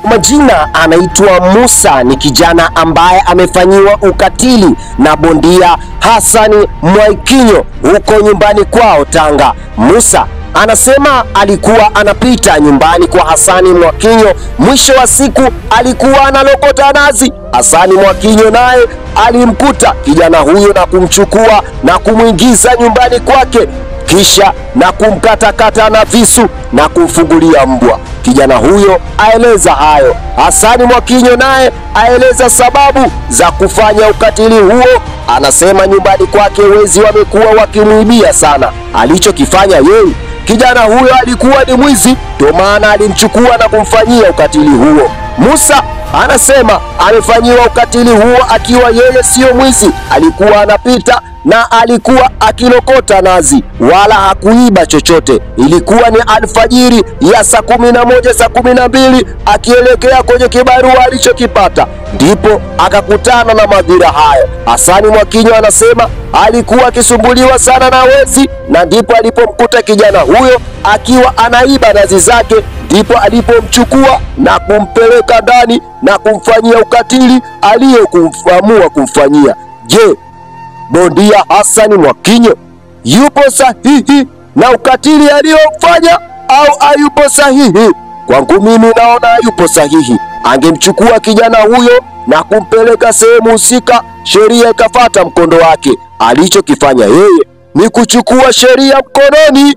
Majina anaitwa Musa, ni kijana ambaye amefanyiwa ukatili na bondia Hassan Mwakinyo huko nyumbani kwao Tanga. Musa anasema alikuwa anapita nyumbani kwa Hassan Mwakinyo, mwisho wa siku alikuwa analokota nazi. Hassan Mwakinyo naye alimkuta kijana huyo na kumchukua na kumwingiza nyumbani kwake, kisha na kumkatakata na visu na kumfungulia mbwa. Kijana huyo aeleza hayo. Hassan Mwakinyo naye aeleza sababu za kufanya ukatili huo. Anasema nyumbani kwake wezi wamekuwa wakimuibia sana. Alichokifanya yeye, kijana huyo alikuwa ni mwizi, ndio maana alimchukua na kumfanyia ukatili huo. Musa anasema amefanyiwa ukatili huo akiwa yeye sio mwizi, alikuwa anapita na alikuwa akilokota nazi, wala hakuiba chochote. Ilikuwa ni alfajiri ya saa 11, saa 12, akielekea kwenye kibarua alichokipata, ndipo akakutana na madhira hayo. Hassan Mwakinyo anasema alikuwa akisumbuliwa sana na wezi, na ndipo alipomkuta kijana huyo akiwa anaiba nazi zake, ndipo alipomchukua na kumpeleka ndani na kumfanyia ukatili aliyokuamua kumfanyia. Je, bondia Hassan Mwakinyo yupo sahihi na ukatili aliyofanya au hayupo sahihi? Kwangu mimi naona hayupo sahihi. Angemchukua kijana huyo na kumpeleka sehemu husika, sheria ikafata mkondo wake. Alichokifanya yeye ni kuchukua sheria mkononi.